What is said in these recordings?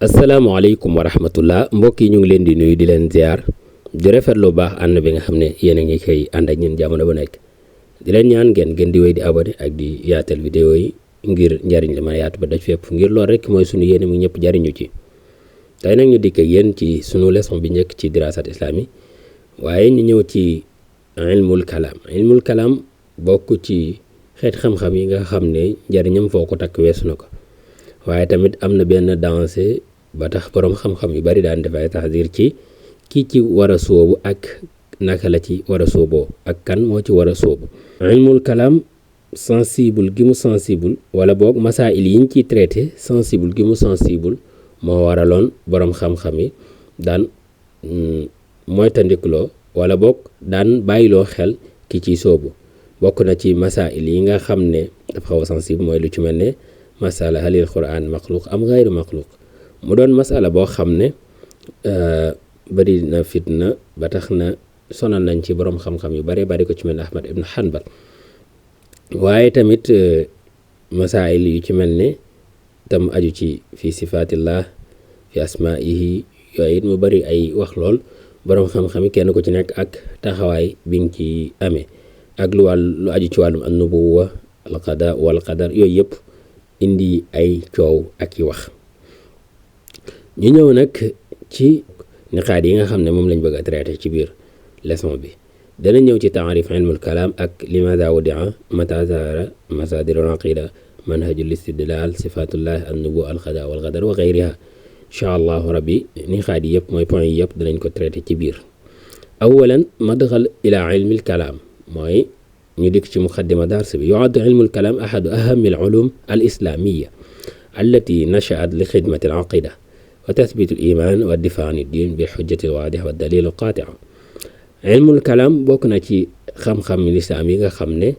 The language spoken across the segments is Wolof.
asalaamaaleykum wa rahmatullah mbokk yi ñu ngi leen di nuyu di leen ziar di rafetlu lu baax ànd bi nga xam ne yéen a ngi koy ànd ak ñun jamono bu nekk di leen ñaan ngeen gën di wéy di abonné ak di yaatal vidéo yi ngir njariñ li mën a yaatu ba daj fépp ngir loolu rek mooy sunu yéene mu ñëpp jariñu ci. tey nag ñu dikk ak yéen ci sunu leçon bi njëkk ci dirasat islami waaye ñu ñëw ci ilmul kalaam bokk ci xeet xam-xam yi nga xam ne njariñam foo ko takk weesu na ko waaye tamit am na benn dansé ba tax boroom xam-xam yu bari daan dafay taxdir ci kii ci war a sóobu ak naka la ci war a sóoboo ak kan moo ci war a sóobu. ilmul kalaam sensible gi mu sensible wala boog masail yiñ ciy traité sensible gi mu sensible moo waraloon boroom xam-xam yi daan moytandikuloo wala boog daan bàyyiloo xel ki ciy sóobu. bokk na ci masail yi nga xam ne dafa xaw a sensible mooy lu ci mel ne masala halil quran maxluq am gayru maxluq mu doon masala boo xam ne bari na fitna ba tax na sonal nañ ci boroom xam-xam yu bari ko ci mel ne Ahmad ibn Hanbal waaye tamit masail yu ci mel ne tam aju ci fi sifatillah fi asmaihi yooyu it mu bari ay wax lool boroom xam-xam yi kenn ko ci nekk ak taxawaay bi nga ci amee ak lu aju ci wàllum an nubuwa al qada wal qadar yooyu yëpp indi ay coow ak i wax. ñu ñëw nag ci niqaat yi nga xam ne moom lañ bëgg a traité ci biir leçon bi dana ñëw ci taarif ilmul kalaam ak limaada wudia mata zahara masadirul aqida manhajul istidlal sifatullah an nubu al qada wal qadar wa gayriha incha allahu rabbi niqaat yi yëpp mooy point yi yëpp danañ ko traité ci biir. awalan madxal ila ilmil kalaam mooy ñu dikk ci muqaddima dars bi yu'addu ilmul kalaam ahadu ahami al ulum al islamiyya allati nacha'at li xidmati al aqida wa tathbit al iman wa difaa an ad-din bil hujjati al waadiha wa dalil al qaati' ilmul kalaam bokk na ci xam-xam lislaam yi nga xam ne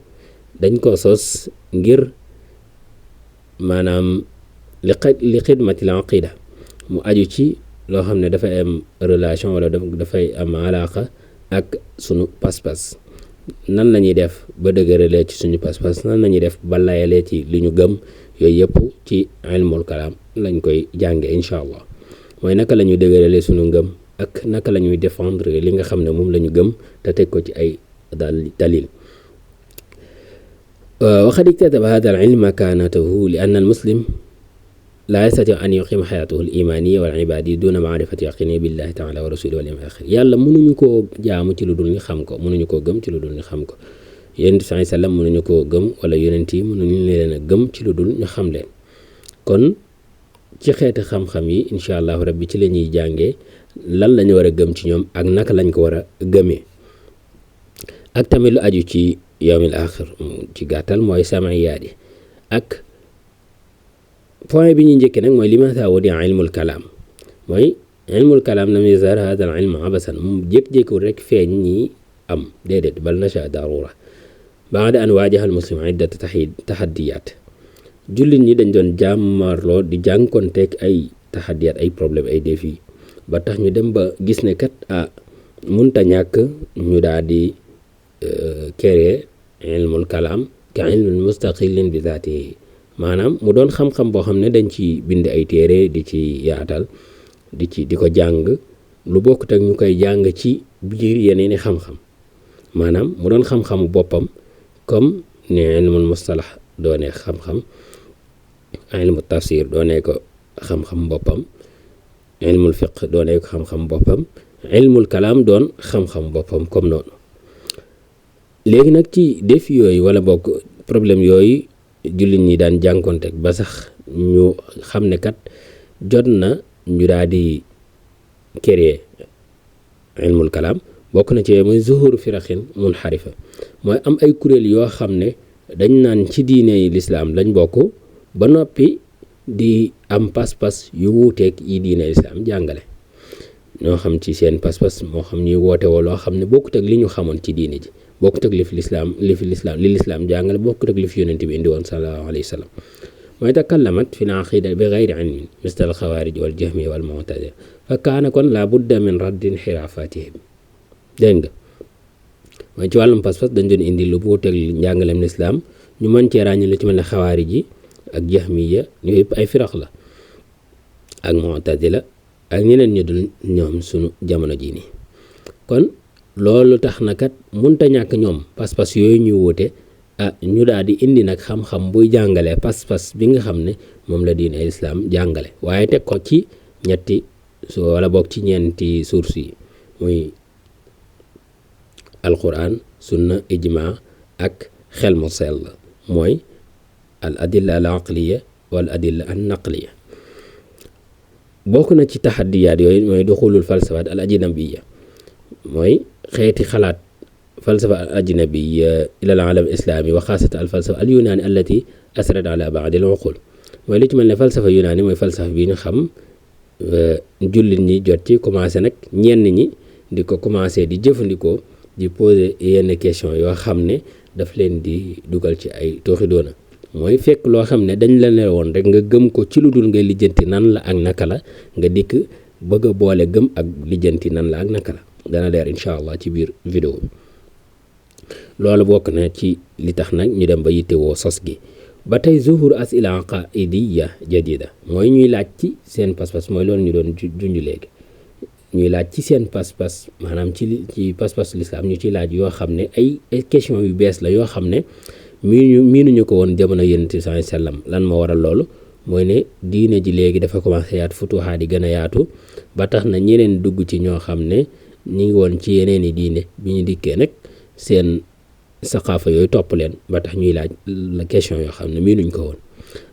dañ ko sos ngir maanaam li xidmati al aqida mu aju ci loo xam ne dafay am relation wala dafay am alaqa ak sunu pas-pas nan la ñuy def ba dëgëralee ci suñu pas-pas nan la ñuy def ba layalee ci li ñu gëm yooyu yëpp ci ilmul kalaam lañ koy jànge incha allah mooy naka la ñuy dëgëralee suñu ngëm ak naka la ñuy défendre li nga xam ne moom la ñu gëm te teg ko ci ay dalil. wa qad iktataba hada al ilm makaanatahu li anna al muslim laa yastati an yuqima xayaatahu al imaniya wal ibadiya duna maarifati yaqini billahi taala wa rasulihi wal yawmil axir yàlla mënuñu koo jaamu ci lu dul ñu xam ko mënuñu koo gëm ci lu dul ñu xam ko yonent bi sallam mënuñu koo gëm wala yonent yi mënuñu leen a gëm ci lu dul ñu xam leen. kon ci xeeti xam-xam yi incha allahu rabbi ci la ñuy jàngee lan la ñu war a gëm ci ñoom ak naka lañ ko war a gëmee ak tamit lu aju ci yawmil axir ci gàttal mooy samayaat yi ak point bi ñu njëkkee nag mooy limaata wudia ilmul kalaam mooy ilmul kalaam lam yazhar hada al ilm abasan moom jékki-jékkiwul rek feeñ ñi am déedéet bal nasha darura baada an waajaha al muslim iddat taxaddiyaat jullit ñi dañ doon jàmmarloo di jànkonteeg ay taxaddiyaat ay problème ay défi ba tax ñu dem ba gis ne kat munta ñàkk ñu daal di créer ilmul kalaam ka ilmin mustaqillin bi zaatihi maanaam mu doon xam-xam boo xam ne dañ ci bind ay téere di ci yaatal di ko jàng lu bokkut ak ñu koy jàng ci biir yeneeni xam-xam maanaam mu doon xam-xamu boppam comme ne ilmul mustalax doone xam-xam ilmu tafsir doone ko xam-xam boppam ilmul fiqh doone ko xam-xam boppam ilmul kalaam doon xam-xam boppam comme noonu. léegi nag ci défi yooyu wala bokk problème yooyu jullit ñi daan jànkonteeg ba sax ñu xam ne kat jot na ñu daal di créer ilmul kalaam bokk na ci mooy zuhuru firaqin munxarifa mooy am ay kuréel yoo xam ne dañ naan ci diine yi lislaam lañ bokk ba noppi di am pas-pas yu wuuteeg yi diine lislaam jàngale ñoo xam ci seen pas-pas moo xam ñuy woote woo loo xam ne bokkut ak li ñu xamoon ci diine ji bokkut ak li lislaam jàngale bokkut ak li fi yonent bi indi woon sallallahu alayhi wa sallam mooy takallamat fi l-aqida bi gayri ilmin misl al-xawaarij wal jahmiya wal mu'tazila fa kaana kon la budda min raddi inxiraafatihim dégg nga mooy ci wàllum pas-pas dañ doon indi lu wuuteeg njàngaleem lislaam ñu mën cee ràññee lu ci mel ne xawaarij yi ak jahmiya ñu yëpp ay firaq la ak mu'tazila ak ñeneen ñu dul ñoom sunu jamono jii nii kon loolu tax na kat munta ñàkk ñoom pas-pas yooyu ñu wuute ñu daal di indi nag xam-xam buy jàngale pas-pas bi nga xam ne moom la diine lislaam jàngale waaye teg ko ci ñetti wala boog ci ñeenti source yi muy alquran sunna ijma ak xel mu sell mooy al adilla al aqliya wal adilla an naqliya bokk na ci taxaddiyaat yooyu mooy duxulul falsafaat al ajnabiya mooy xeeti xalaat falsafa al ajnabiya ila al alam islami wa xaasata al falsafa al yunaani allati asrat ala baadi al uqul mooy li ci mel ne falsafa yunaani mooy falsafa bi ñu xam jullit ñi jot ci commencé nag ñenn ñi di ko commencé di jëfandikoo di poser yenn question yoo xam ne daf leen di dugal ci ay tooxi doona mooy fekk loo xam ne dañ la ne woon rek nga gëm ko ci lu dul nga lijjanti nan la ak naka la nga dikk bëgg a boole gëm ak lijjanti nan la ak naka la dana leer incha allah ci biir vidéo bi loolu bokk na ci li tax nag ñu dem ba yittewoo sos gi ba tey zuhur asila aqaidiya jadida mooy ñuy laaj ci seen pas-pas mooy loolu ñu doon junj léegi ñuy laaj ci seen pas-pas maanaam ci pas-pas lislaam ñu ci laaj yoo xam ne ay question yu bees la yoo xam ne miinuñu ko woon jamono yonent bi sallallahu alayhi wasallam lan moo waral loolu mooy ne diine ji léegi dafa commencé yaatu futuhaat yi gën a yaatu ba tax na ñeneen dugg ci ñoo xam ne ñi ngi woon ci yeneen i diine bi ñu dikkee nag seen saqaafa yooyu topp leen ba tax ñuy laaj la question yoo xam ne miinuñ ko woon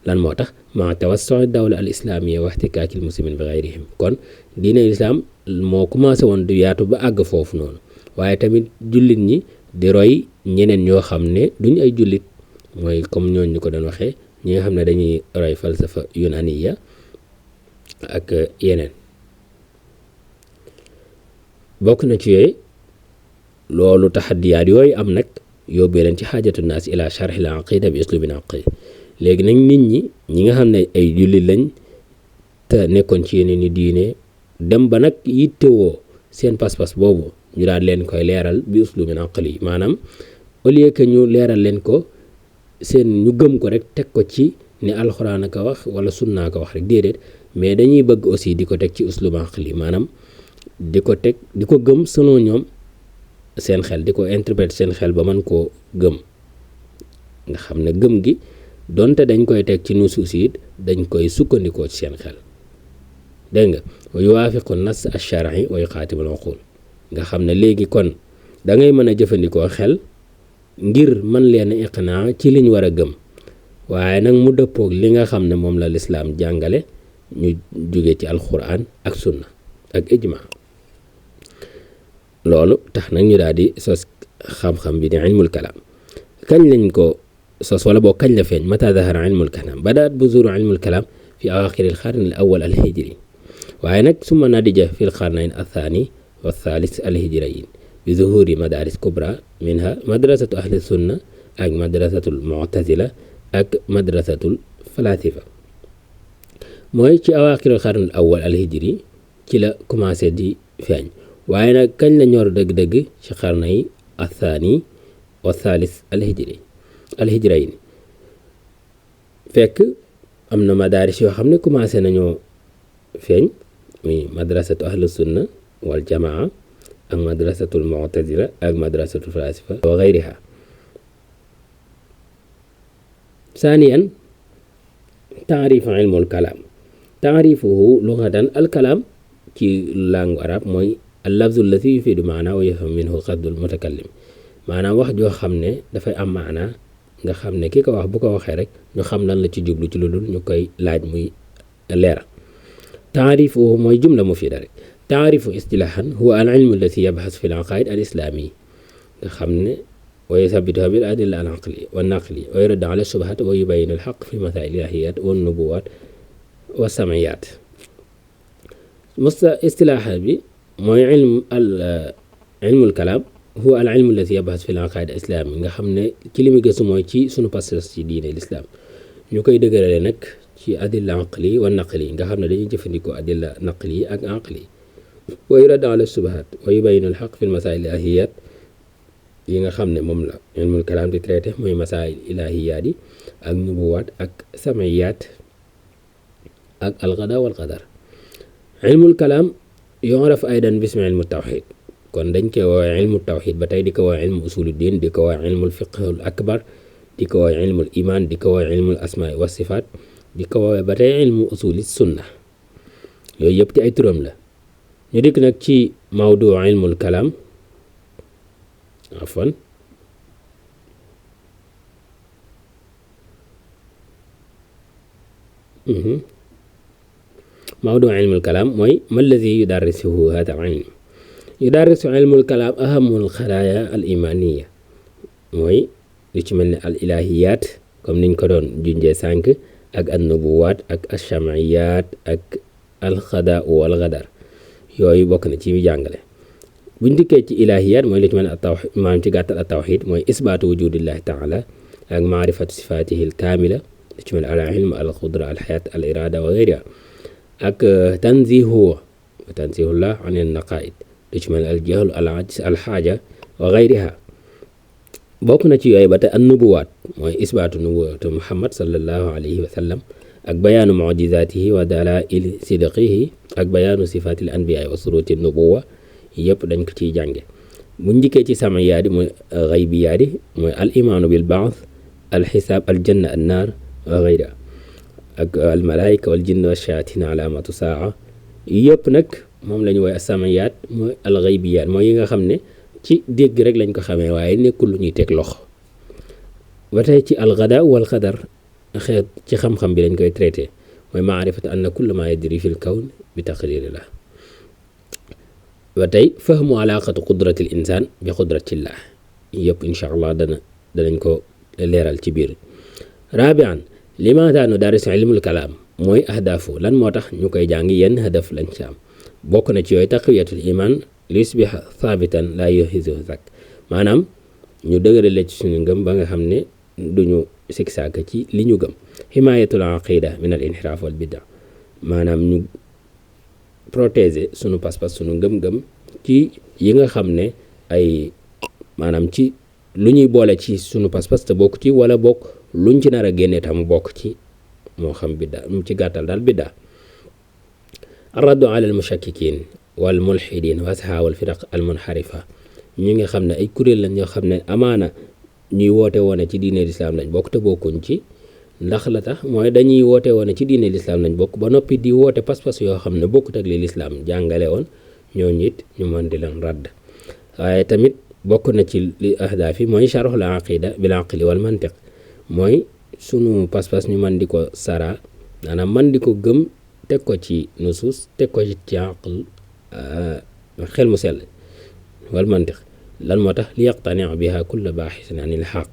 lan moo tax ma tawassu dawla al islamiyya wa ihtikaakil muslimin bi ghayrihim kon diine islam moo commencé woon du yaatu ba àgg foofu noonu waaye tamit jullit ñi di roy ñeneen ñoo xam ne duñ ay jullit mooy comme ñooñu ñu ko doon waxee ñi nga xam ne dañuy roy falsafa yunaniya ak yeneen bokk na ci yooyu loolu taxaddiyaat yooyu am nag yóbbee leen ci xaajatu naas ila sharh al aqida bi uslubin aqid léegi nag nit ñi nga xam ne ay jullit lañ te nekkoon ci yeneen i diine dem ba nag yittewoo seen pas-pas boobu ñu daal leen koy leeral bi uslubin aqli maanaam au lieu que ñu leeral leen ko seen ñu gëm ko rek teg ko ci ni alxuraan a ko wax wala sunna ko wax rek déedéet mais dañuy bëgg aussi di ko teg ci uslub aqli maanaam di ko teg di ko gëm selon ñoom seen xel di ko interpréter seen xel ba mën koo gëm nga xam ne gëm gi donte dañ koy teg ci nusuus yi dañ koy sukkandikoo ci seen xel dégg nga wa yuwaafiqu nas ash-shar'i wa yuqaatibu al-uqul nga xam ne léegi kon da ngay mën a jëfandikoo xel ngir mën leen iqnaa ci liñ war a gëm waaye nag mu dëppoog li nga xam ne moom la lislaam jàngale ñu jóge ci alquran ak sunna ak ijma loolu tax nag ñu daal di sos xam-xam bi di ilmul kalaam kañ lañ ko sos wala boo kañ la feeñ mata zahara ilmul kalaam badaat buzuru ilmul kalaam fi awaaxiri alqarn al awwal al hijri waaye nag summa nadija fi alqarnayn athani wa thalis al hijrayin bi zuhuri madaris kubra minha madrasatu ahli sunna ak madrasatul mu'tazila ak madrasatul falasifa mooy ci awaaxiri alqarn al awwal al hijri ci la commencé di feeñ waaye nag kañ la ñor dëgg-dëgg ci xarnay athani wa thalis al hijrayin fekk am na madaris yoo xam ne commencé nañoo feeñ muy madrasatu ahlu sunna wal jamaa ak madrasatul mu'tazila ak madrasatul falasifa wa ghayriha ثانيا تعريف علم الكلام تعريفه لغة الكلام ci langue arabe mooy al-lafzu allati yufiidu maana wa yafhamu minhu qasdul mutakallim maanaam wax joo xam ne dafay am maana nga xam ne ki ko wax bu ko waxee rek ñu xam lan la ci jublu ci lu dul ñu koy laaj muy leer taarifu mooy jumla mufiida rek taarifu istilahan huwa al-ilmu allati yabhasu fi al-aqaa'id al-islaami nga xam ne wa yuthabbituha bil adilla al-aqli wa naqli wa yurad ala shubhat wa yubayyinu al-haqq fi masaa'il al-ilahiyyat wa an-nubuwwat wa as-sam'iyyat istilaaha bi mooy ilmul kalaam huwa al ilmu allati yabhasu fi al-aqaa'id al-islaami nga xam ne ci li mu gëstu mooy ci sunu pas-pas ci diine l'islam ñu koy dëgërale nag ci adilla aqli wa naqli nga xam ne dañuy jëfandikoo adilla naqli ak aqli wa yurad ala shubhat wa yubayyinu al-haqq fi al-masaa'il al-ilahiyyat yi nga xam ne moom la ilmul kalaam di traité mooy masaa'il ilahiyaat yi ak nubuwaat ak samayaat ak al-qada wal qadar ilmul kalaam yu'raf aydan bismi ilmu tawxid kon dañ koy woowee ilmu tawxid ba tey di ko woowee ilmu usulu diin di ko woowee ilmul fiqhul akbar di ko woowee ilmul iman di ko woowee ilmul asmaa wa sifaat di ko woowee ba tey ilmu usuli sunna yooyu yëpp ci ay turam la ñu dikk nag ci mawdu ilmul kalaam afwan mawdu ilmul kalaam mooy ma alladi yudarrisuhu hada al ilm yudarrisu ilmul kalaam ahamul xalaaya al imaniya mooy lu ci mel ne al ilahiyaat comme niñ ko doon junjee sànq ak an nubuwaat ak alchamaiyat ak alxadaa wal gadar yooyu bokk na ci jàngale buñ dikkee ci ilahiyaat mooy lu ci mel ne tawxid maanaam ci gàttal at tawxid mooy isbaatu wujudillahi taala ak maarifatu sifaatihi al kaamila lu ci mel ne al ilm al qudra al xayaat al irada wa gayriha ak tanzihullah an al naqaid lu ci mel ne al jahl al ajz al xaaja wa gayriha bokk na ci yooyu ba tey an nubuwaat mooy isbaatu nubuwatu muhammad sallallahu alayhi wa sallam ak bayaanu mujizaatihi wa dalail sidqihi ak bayaanu sifaatil anbiyaa wa suruti nubuwa yëpp dañ ko ciy jànge bu njëkkee ci samayaadi mooy xaybiyaadi mooy al imaanu bil baas al xisaab al janna an naar wa gayra ak al malaayika wal jinn wa shayaatin alaamatu saa yëpp nag moom la ñu woy samayaat mooy al xaybiyaat mooy yi nga xam ne ci dégg rek lañ ko xamee waaye nekkul lu ñuy teg loxo ba tey ci alxada wal xadar xeet ci xam-xam bi lañ koy traité mooy maarifatu anna kulla ma yajri fi l kawn bi taqdirillah ba tey fahmu alaqatu qudratil insaan bi qudratillah yëpp incha allah danañ ko leeral ci biir rabian limaata nudarrisu ilmul kalaam mooy ahdaafu lan moo tax ñu koy jàngi yenn hadaf lañ ci am bokk na ci yooyu taqwiyatul iman li yusbiha thaabitan laa yuhizuhu zak maanaam ñu dëgërale ci suñu ngëm ba nga xam ne duñu sikk sàkk ci li ñu gëm himayatul aqida min al inxiraaf wal bidda maanaam ñu protéger suñu pas-pas suñu ngëm-ngëm ci yi nga xam ne ay maanaam ci lu ñuy boole ci suñu pas-pas te bokk ci wala bokk luñ ci nar a génnee tam bokk ci moo xam bidda ci gàttal daal bidda arraddu ala al mushakkikin wal mulxidin wa ashaabul firaq al munxarifa ñi nga xam ne ay kuréel lañ ñoo xam ne amaana ñuy woote woone ci diine lislaam lañ bokk te bokkuñ ci ndax la tax mooy dañuy woote woone ci diine lislaam lañ bokk ba noppi di woote pas-pas yoo xam ne bokkut ak li lislaam jàngale woon ñooñu it ñu mën di leen radd waaye tamit bokk na ci li ahdaaf yi mooy charxul aqida bil aqli wal mantiq mooy sunu pas-pas ñu mën di ko sara maanaam mën di ko gëm teg ko ci nusus teg ko ci aql xel mu sell wal mantiq lan moo tax li yaqtani biha kulla baaxisin anil xaq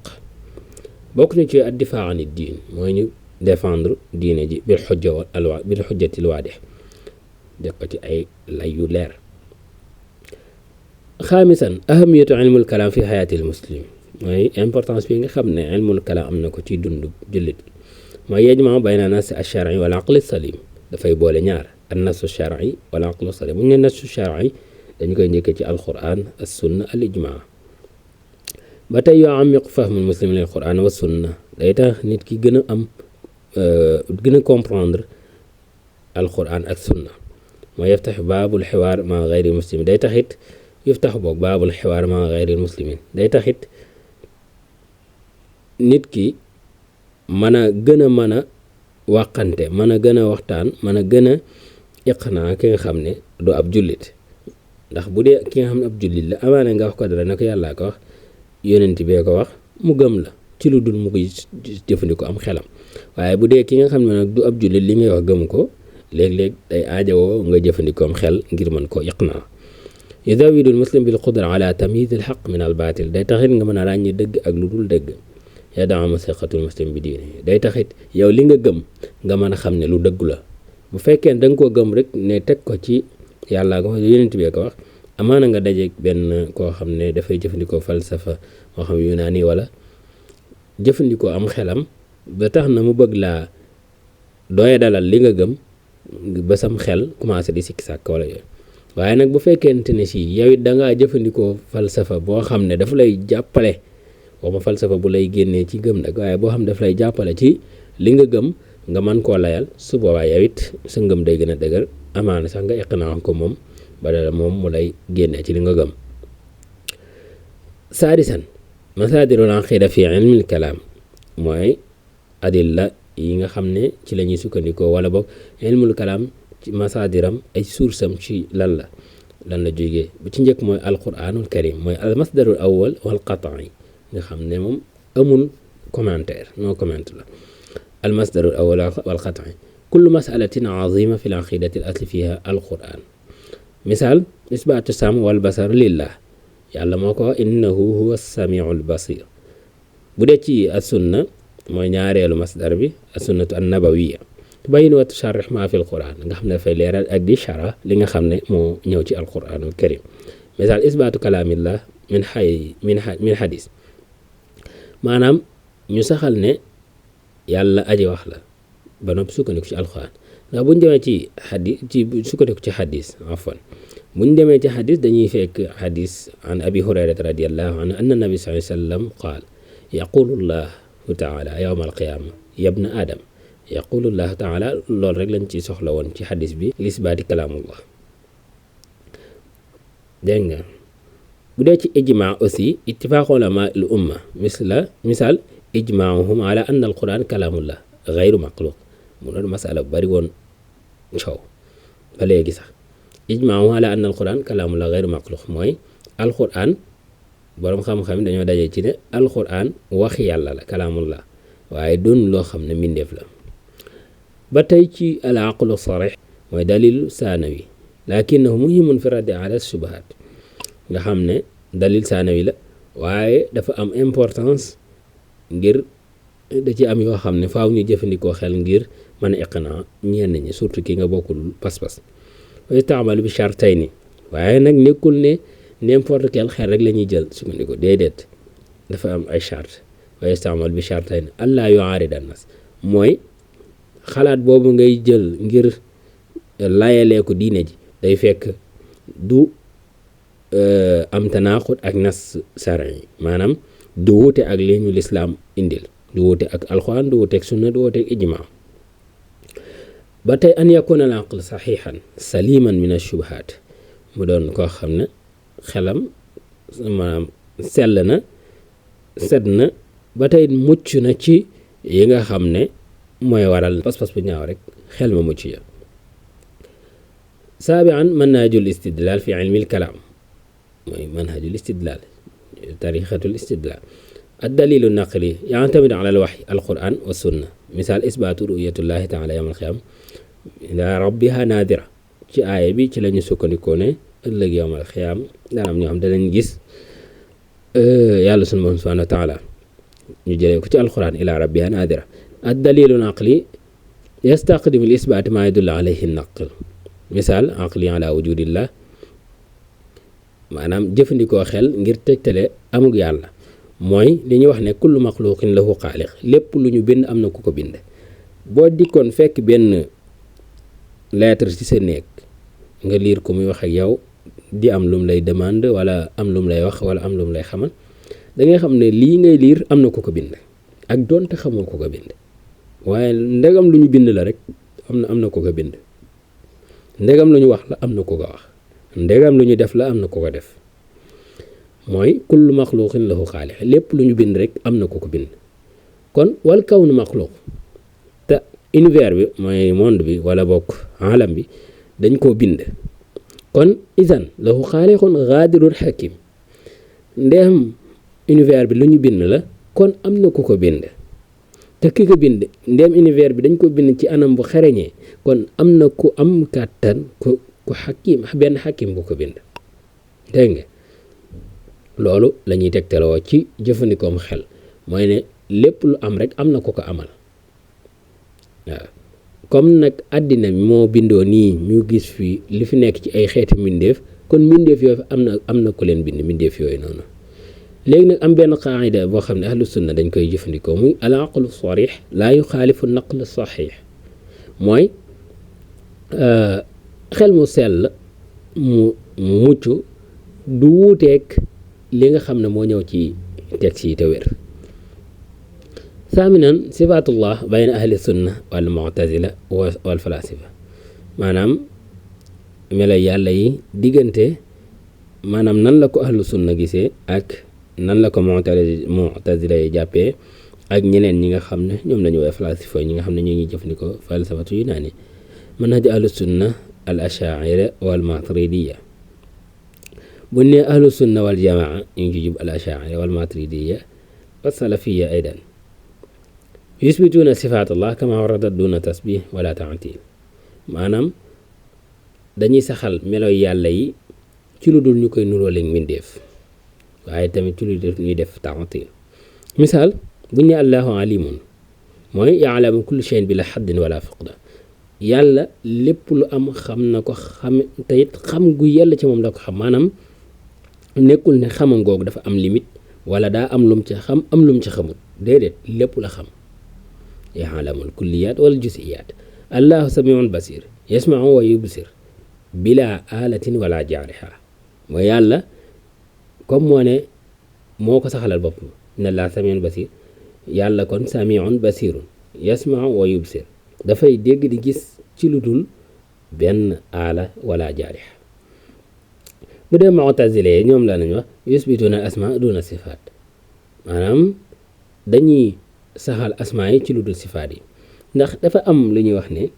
bokk na ci addifaa an diin mooy ñu défendre diine ji bil xujjatil waadix def ko ci ay lay yu leer xaamisan ahamiyatu ilmul kalaam fi xayaatil muslim mooy importance bi nga xam ne ilmul kalaam am na ko ci dund jullit mooy yajma bayna nas ash-shar'i wal aqli salim dafay boole ñaar an nasu shar'i wal aqlu salim bu ñu ne nasu shar'i dañu koy njëkkee ci alquran as sunna al ijmaa ba tey yoo amiq fahmul muslim lil quran wa sunna day tax nit ki gën a am gën a comprendre alquran ak sunna mooy yaftax baabul xiwaar ma gayri muslim day taxit yaftax boog baabul xiwaar ma gayri muslimin day taxit nit ki mën a gën a mën a wàqante mën a gën a waxtaan mën a gën a iqnaa ki nga xam ne du ab jullit ndax bu dee ki nga xam ne ab jullit la amaana nga wax ko dara ne ko yàllaa ko wax yonent bee ko wax mu gëm la ci lu dul mu koy jëfandikoo am xelam waaye bu dee ki nga xam ne nag du ab jullit li ngay wax gëm ko léeg-léeg day aajowoo nga jëfandikoo am xel ngir mën koo iqnaa yuzawidu al muslim bil qudra ala tamyiz al xaq min al baatil day taxit nga mën a ràññi dëgg ak lu dul dëgg yadaa masiqatul muslim bi diine day taxit yow li nga gëm nga mën a xam ne lu dëggu la bu fekkee da nga koo gëm rek ne teg ko ci yàllaa ko wax yonent bee ko wax amaana nga dajeeg benn koo xam ne dafay jëfandikoo falsafa moo xam yunaani wala jëfandikoo am xelam ba tax na mu bëgg laa doye dalal li nga gëm ba sam xel commencé di sikki sàkk wala yooyu waaye nag bu fekkente ne si yow it dangaa jëfandikoo falsafa boo xam ne dafa lay jàppale waxuma falsafa bu lay génnee ci gëm nag waaye boo xam ne daf lay jàppale ci li nga gëm nga mën koo layal su boobaa yow it sa ngëm day gën a dëgër amaana sax nga iqnaa ko moom ba dara moom mu lay génne ci li nga gëm. saadisan masaadirul aqida fi ilmil kalaam mooy adilla yi nga xam ne ci la ñuy sukkandikoo wala boog ilmul kalaam ci masaadiram ay source am ci lan la jógee bu ci njëkk mooy alquranul karim mooy al masdarul awwal wal qat'i nga xam ne moom amul commentaire no comment la al masdarul awwal wal qat'i kullu masalatin azima fi l aqidati al asli fiha alquran misaal isbaatu sam wal basar lillah yàlla moo ko innahu huwa samiul basir bu dee ci as-sunna mooy ñaareelu masdar bi as-sunnatu an-nabawiyya tubayyin wa tusharrih ma fi al-quran nga xam ne dafay leeral ak di shara li nga xam ne moo ñëw ci al-quranul karim misaal isbaatu kalaamillah min hadis maanaam ñu saxal ne yàlla aji wax la ba noppi sukkandiku ci alquran ndax buñ demee ci hadis ci sukkandiku ci hadis afwan buñ demee ci xadis dañuy fekk xadis an abi hurayrata radiallahu anhu anna nabi sallallahu alayhi wa sallam qaal yaqulu llahu taala yawma alqiyama yabna adam yaqulu llahu taala loolu rek lañ ci soxla woon ci xadis bi lisbaati kalaamullah. dégg nga bu dee ci ijma aussi ittifaaq ulama al umma misaal ijmaahum ala anna alquran kalaamullah gayru maxluq mu doon masala bu bari woon coow ba léegi sax ijmaahu ala anna alquran kalaamullah gayru maxluq mooy alquran boroom xam-xam dañoo daje ci ne alquran wax yàlla la kalaamullah waaye doon loo xam ne mbindeef la. ba tey ci al aqlu sarih mooy dalil saanawi lakinahu muhimun fi raddi ala shubahat nga xam ne dalil saanawi la waaye dafa am importance ngir da ci am yoo xam ne faaw ñu jëfandikoo xel ngir mën a iqnaa ñenn ñi surtout ki nga bokkul pas-pas wa yusta'malu bi shartayni waaye nag nekkul ne n'importe quel xel rek la ñuy jël sukkandiku déedéet dafa am ay charte wa yusta'malu bi shartayni allaa yu'aarida an-nas mooy xalaat boobu ngay jël ngir layalee ko diine ji day fekk du am tanaqud ak nas shar'i maanaam du wuute ak li ñu lislaam indil du wuute ak alxuraan du wuute ak sunna du wuute ak ijma ba tey an yakuna al aql saxiixan saliman min ashubahat mu doon koo xam ne xelam maanaam sell na set na ba tey mucc na ci yi nga xam ne mooy waral pas-pas bu ñaaw rek xel ma mucc ya. saabian manhajul istidlal fi ilmi al kalaam mooy manhajul istidlal tariqatul istidlal الدليل النقلي يعتمد على الوحي القرآن والسنة مثال إثبات رؤية الله تعالى يوم القيامة إلى ربها نادرة ci aaya bi ci lañu sukkandikoo ne ëllëg yawmal xiyaam dana am ñoo xam danañ gis yàlla sunu Boroom subhaanahu wa taala ñu jëlee ko ci alquran ila rabbiha naadira ad-dalilu naqli yastaqdimu al-isbaat ma yadullu alayhi an-naql misaal aqli ala wujudillah maanaam jëfandikoo xel ngir tegtale amug yàlla mooy li ñuy wax ne kullu maxluqin lahu xaaliq lépp lu ñu bind am na ku ko bind. boo dikkoon fekk benn lettre ci sa néeg nga liir ko muy wax ak yow di am lum lay demande wala am lum lay wax wala am lum lay xamal da ngay xam ne lii ngay liir am na ku ko bind ak doonte xamoo ku ko bind waaye ndegam lu ñu bind la rek am na ku ko bind ndegam lu ñu wax la am na ku ko wax ndegam lu ñu def la am na ku ko def. mooy kullu maxluqin lahu xaaliq lépp lu ñu bind rek am na ku ko bind kon wal kawnu maxluq te univers bi mooy monde bi wala bokk alam bi dañ koo bind kon isan lahu xaaliqun gaadirun xakim ndeem univers bi lu ñu bind la kon am na ku ko bind te ki ko bind ndeem univers bi dañ ko bind ci anam bu xereñee kon am na ku am kàttan ku xakim benn xakim bu ko bind dégg nga loolu la ñuy tegtaloo ci jëfandikoom xel mooy ne lépp lu am rek am na ko ko amal waaw comme nag àddina moo bindoo nii ñu gis fii li fi nekk ci ay xeeti mbindeef kon mbindeef yooyu am na ku leen bind mbindeef yooyu noonu léegi nag am benn qaida boo xam ne ahlu sunna dañ koy jëfandikoo muy al aqlu sarih laa yuxaalifu naql saxiix mooy xel mu sell mu mucc du wuuteeg li nga xam ne moo ñëw ci texte yi te wér. saaminan sifaatullah bayna ahli sunna wal mu'tazila wal falasifa maanaam melo yàlla yi diggante maanaam nan la ko ahlu sunna gisee ak nan la ko mu'tazila yi jàppee ak ñeneen ñi nga xam ne ñoom lañu woowee falasifa ñi nga xam ne ñu ngi jëfandikoo falsafatu yunaani manhaj ahlu sunna al ashaira wal maturidiya bu ne ahlu sunna wal jamaa ñu ngi ci jub al ashaira wal maturidiya wa salafiya aydan yusbituuna sifaatullah kama waradat duna tasbih wala ta'til maanaam dañuy saxal meloy yàlla yi ci lu dul ñu koy nuróole mbindeef waaye tamit ci lu dul ñuy def ta'til misaal bu ñu ne allahu alimun mooy yaalamu kulli shay'in bila haddin wala fuqda yàlla lépp lu am xam na ko xam te it xam gu yàlla ci moom da ko xam maanaam nekkul ne xamam googu dafa am limite wala daa am lum ci xam am lum ci xamut déedéet lépp la xam yaalamul kulliyat wala jusiyat allahu samiun basir yasmau wa yubsir bila alatin wala jaariha mooy yàlla comme moo ne moo ko saxalal bopp ne la samiun basir yàlla kon samiun basirun yasmau wa yubsir dafay dégg di gis ci lu dul benn aala wala jaariha bu dee mu'tazile ñoom la nañ wax yusbituna asma duna sifaat maanaam dañuy saxal asma yi ci lu dul sifaat yi ndax dafa am lu ñuy wax ne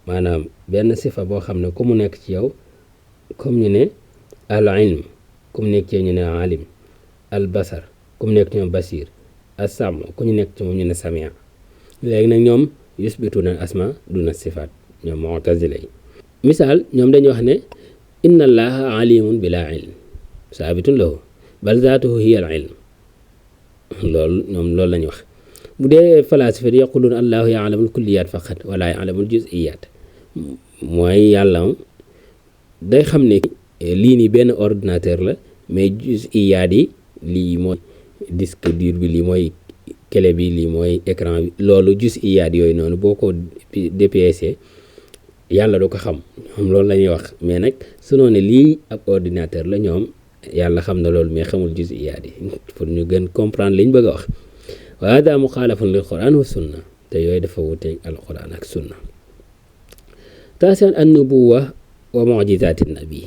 maanaam benn sifa boo xam ne ku mu nekk ci yow comme ñu ne al ilm ku mu nekk ci ñu ne alim al basar ku mu nekk ci ñoom basir as sam ku ñu nekk ci moom ñu ne samia léegi nag ñoom yusbituna asma duna sifaat ñoom mu'tazile yi misaal ñoom dañuy wax ne inna allaha alimun bila ilm saabitun lahu bal zaatuhu hiya al ilm loolu ñoom loolu lañu wax bu dee falasifa di yaqulun allahu yaalamul kulliyat faqat wala yaalamul juz'iyat mooy yàlla day xam ne lii nii benn ordinateur la mais juz'iyat yi lii mooy disque dur bi lii mooy clé bi lii mooy écran bi loolu juz'iyat yooyu noonu boo ko dépiécé yàlla du ko xam ñoom loolu la ñuy wax mais nag su noonu lii ab ordinateur la ñoom yàlla xam na loolu mais xamul juz'iyaat yi pour ñu gën comprendre liñ bëgg a wax wa hada muxaalafun lil quran wa sunna te yooyu dafa wuteeg al quran ak sunna taasian an nubuwa wa mu'jizaati nabi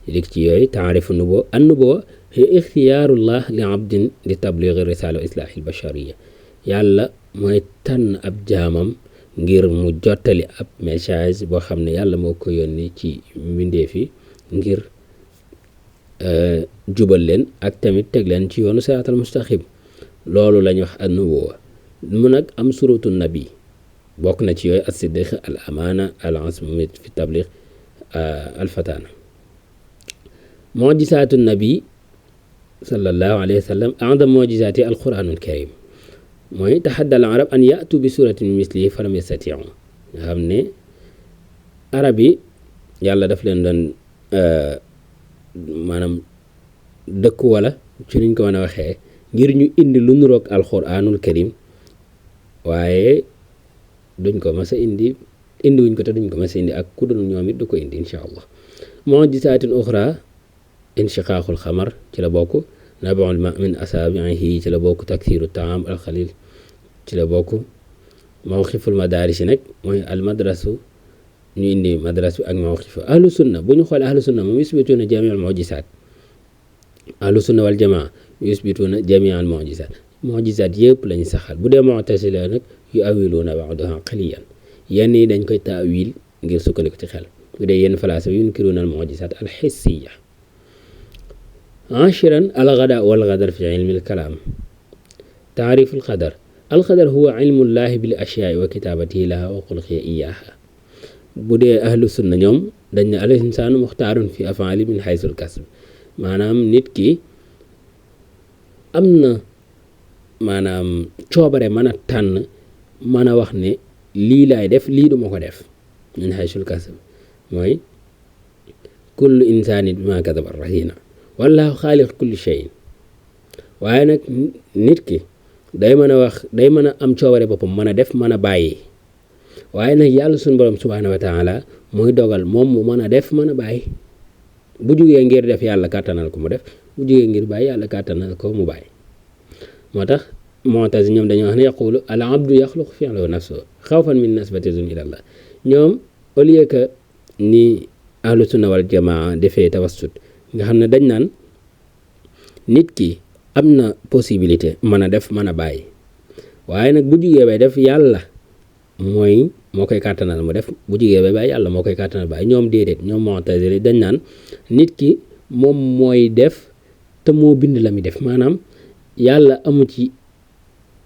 dik ci yooyu taarifu nubuwa an nubuwa hiya ixtiyaarullah li abdin li tabliigi risala wa islaahi albashariya yàlla mooy tànn ab jaamam ngir mu jottali ab message boo xam ne yàlla moo ko yónni ci mbindeef yi ngir jubal leen ak tamit teg leen ci yoonu siraatal mustaqim loolu lañu wax an nubuwa mu nag am suratu nabi bokk na ci yooyu as-siddiq al amaana al azm fi tabliq al fatana mu'jizaatu nabi sallallahu alayhi wa sallam a'zam mu'jizaati al quraanul karim mooy taxadda al arab an yaatu bi suratin mislihi falam yastatiu nga xam ne arab yi yàlla daf leen doon maanaam dëkk wala ci niñ ko mën a waxee ngir ñu indi lu nuroog alquranul karim waaye duñ ko mas a indi wuñ ko te duñ ko mas a indi ak ku dul ñoom it du ko indi incha allah mu'jizaatin uxra inshiqaaqul xamar ci la bokk nab'ul ma min asaabihi ci la bokk taksiiru taam alxalil ci la bokk mawqiful madaaris nag mooy almadrasu ñu indi madras bi ak mawqifu ahlu sunna bu ñu xoolee ahlu sunna moom yusbituuna jamial mu'jizaat ahlu sunna wal jamaa yusbituuna jamial mu'jizaat yëpp lañu saxal bu dee mu'tazila nag yu awiluuna ba'daha qaliyan yenn yi dañ koy taawil ngir sukkandiku ci xel bu dee yenn falaasifa yunkiruuna al mu'jizaat al hissiya عاشرا الغداء والغدر في علم الكلام تعريف القدر القدر هو علم الله بالأشياء وكتابته لها وخلقه إياها بدي أهل السنة ñoom dañ ne al insaanu muxtaarun fi afaali min haysul kasb maanaam nit ki am na maanaam coobare mën a tànn mën a wax ne lii laay def lii duma ko def min haysul kasb mooy kullu insaanin bimaa kasaba rahiina wallaahu xaaliq kulli shay'in waaye nag nit ki day mën a wax day mën a am coobare boppam mën a def mën a bàyyi waaye nag yàlla suñu borom subhaanahu wa taala mooy dogal moom mu mën a def mën a bàyyi bu jugee ngir def yàlla kàttanal ko mu def bu jugee ngir bàyyi yàlla kàttanal ko mu bàyyi moo tax mu'tazila ñoom dañoo wax ne yaqulu al abdu yaxluqu fi'lahu nafsuhu xawfan min nisbati ila Allah ñoom au lieu que ni ahlu sunna wal jamaa defee tawassut nga xam ne dañ naan nit ki am na possibilité mën a def mën a bàyyi waaye nag bu jugee bay def yàlla moo koy kàttanal mu def bu jugee bay bàyyi yàlla moo koy kàttanal bàyyi ñoom déedéet ñoom mu'tazili dañ naan nit ki moom mooy def te moo bind la mi def maanaam yàlla amu ci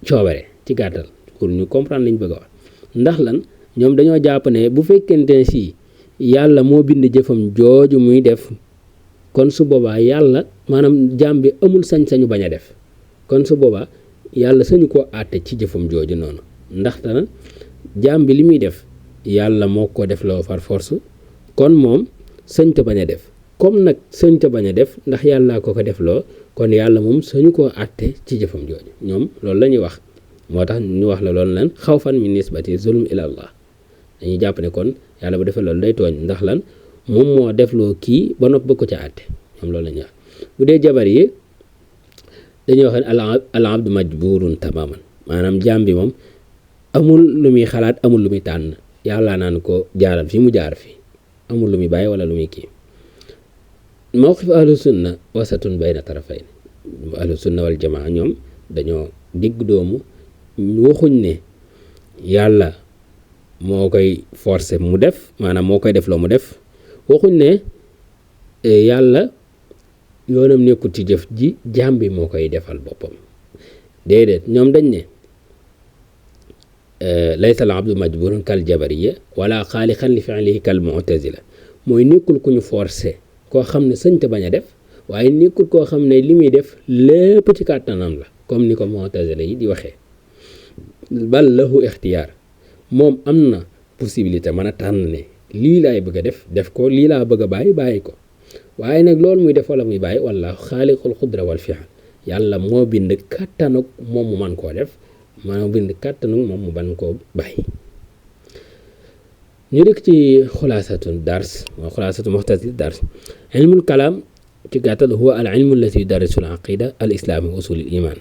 coobare ci gàttal pour ñu comprendre liñ bëgg a wax ndax lan ñoom dañoo jàpp ne bu fekkente ne si yàlla moo bind jëfam jooju muy def kon su boobaa yàlla maanaam jaam bi amul sañ-sañu bañ a def kon su boobaa yàlla sañu koo àtte ci jëfam jooju noonu ndaxte nag jaam bi li muy def yàlla moo ko def loo far force kon moom sañta bañ a def comme nag sañta bañ a def ndax yàllaa ko def loo kon yàlla moom sañu koo àtte ci jëfam jooju ñoom loolu la ñuy wax moo tax ñu wax la loolu lan xawfan min nisbati zulm ila allah dañuy jàpp ne kon yàlla bu defee loolu day tooñ ndax lan moom moo def loo kii ba nopp ba ko ca àtte ñoom loolu la ñuy wax bu dee jabar yi dañuy wax ne al abdu majburun tamaman maanaam jaam bi moom amul lu muy xalaat amul lu muy tànn yàlla naan ko jaaral fi mu jaar fi amul lu muy bàyyi wala lu muy kii mawqif ahlu sunna wasatun bayna tarafayn ahlu sunna wal jamaa ñoom dañoo digg doomu waxuñ ne yàlla moo koy forcer mu def maanaam moo koy def loo mu def waxuñ ne yàlla yoonam nekkul ci jëf ji jaam bi moo koy defal boppam déedéet ñoom dañ ne laysa al abdu majburun kal jabariya wala xaaliqan li fi'lihi kal mu'tazila mooy nekkul ku ñu forcer koo xam ne sëñta bañ a def waaye nekkul koo xam ne li muy def lépp ci kàttanam la comme ni ko mu'tazila yi di waxee bal lahu ixtiyaar moom am na possibilité mën a tànn ne lii laay bëgg a def ko lii laa bëgg a bàyyi ko waaye nag loolu muy def wala muy bàyyi walla xaaliqul xudra wal fi'l yàlla moo bind kàttanug moom mu man koo def moo bind kàttanug moom mu ban koo bàyyi ñu dëkk ci xulaasatu dars mooy xulaasatu muxtasar dars ilmul kalaam ci gàttal huwa al ilmu allati yudarrisu al aqida al islaami wa usul al iman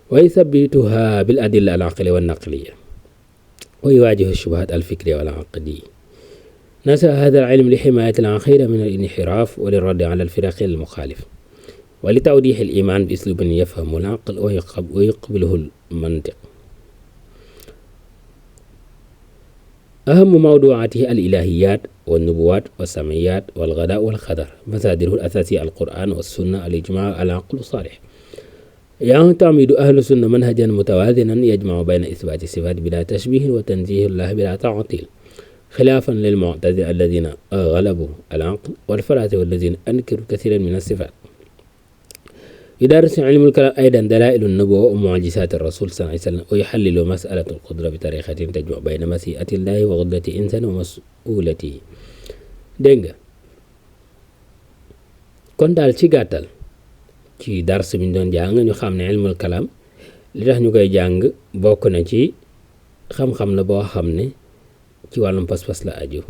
wa yuthabbituha bil adilla al aqliya wa naqliya wa yuwaajihu shubuhat al fikriya wal aqdiya نشأ هذا العلم لحماية العقيدة من الانحراف وللرد على الفرق المخالفة ولتوضيح الإيمان بأسلوب يفهم العقل ويقبله المنطق أهم موضوعاته الإلهيات والنبوات والسمعيات والغداء والقدر مصادره الأساسية القرآن والسنة الإجماع العقل الصالح يعتمد أهل السنة منهجا متوازنا يجمع بين إثبات الصفات بلا تشبيه وتنزيه الله بلا تعطيل خلافا للمعتزلة الذين غلبوا العقل والفلاسفة الذين أنكروا كثيرا من الصفات يدرس علم الكلام أيضا دلائل النبوة ومعجزات الرسول صلى الله عليه وسلم ويحلل مسألة القدرة بطريقة تجمع بين مشيئة الله وقدرة الإنسان ومسؤولته dégg nga kon daal ci gàttal ci dars bi ñu doon jàng ñu xam ne ilmul kalaam li tax ñu koy jàng bokk na ci xam-xam la boo xam ne ci wàllum pas-pas la aju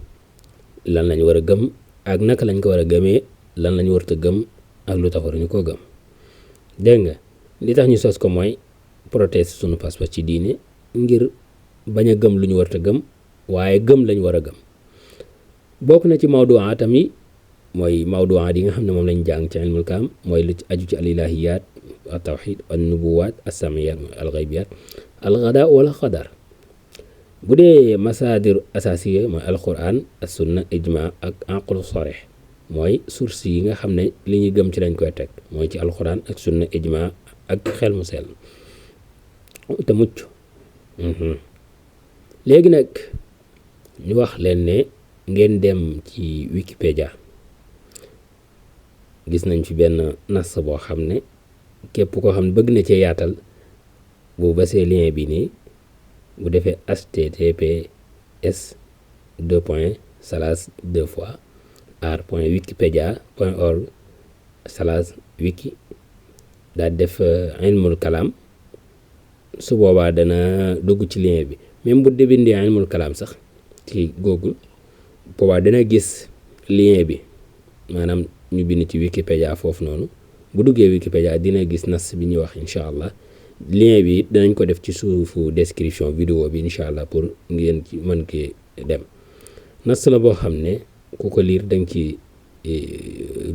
lan lañ war a gëm ak naka lañ ko war a gëmee lan lañ warut a gëm ak lu tax waruñu koo gëm dégg nga li tax ñu sos ko mooy protéger sunu pas-pas ci diine ngir bañ a gëm lu ñu warut a gëm waaye gëm lañ war a gëm bokk na ci mawduwaatam yi mooy mawduwaat yi nga xam ne moom lañ jàng ci ilmul kalaam mooy lu ci aju ci al ilahiyaat at tawxid an nubuwaat as samiyaat al ghaybiyaat al ghadaa wala qadar bu dee masaadir asaasiya mooy alquran as sunna ijma ak aqlu sarih mooy source yi nga xam ne li ñuy gëm ci lañ koy teg mooy ci alquran ak sunna ijma ak xel mu sell te mucc léegi nag ñu wax leen ne ngeen dem ci Wikipédia gis nañ fi benn nas boo xam ne képp koo xam ne bëgg na cee yaatal bu basee lien bi nii bu defee https://r.wikipedia.org/wiki daal def ilmul kalaam su boobaa dana dugg ci lien bi même bu bindee ilmul kalaam sax ci Google boobaa dana gis lien bi maanaam ñu bind ci Wikipédia foofu noonu bu duggee Wikipédia dina gis nas bi ñuy wax incha allah lien bi danañ ko def ci suufu description vidéo bi incha allah pour ngeen ci mën ki dem nas la boo xam ne ku ko liir danga ci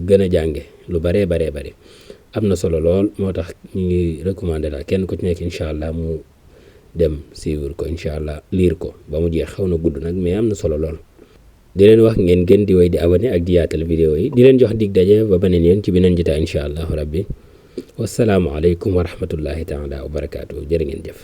gën a jànge lu bare am na solo lool moo tax ñu ngi recommandé daal kenn ku ci nekk incha allah mu dem suivre ko incha allah liir ko ba mu jeex. xaw na gudd nag mais am na solo lool. di leen wax ngeen gën di way di abonné ak di yaatal vidéo yi, di leen jox dig daje ba beneen yoon ci beneen jotaay incha allahu rabbi. wasalaamu aleykum wa rahmatullahi taala wa barakaatu. jërë ngeen jëf.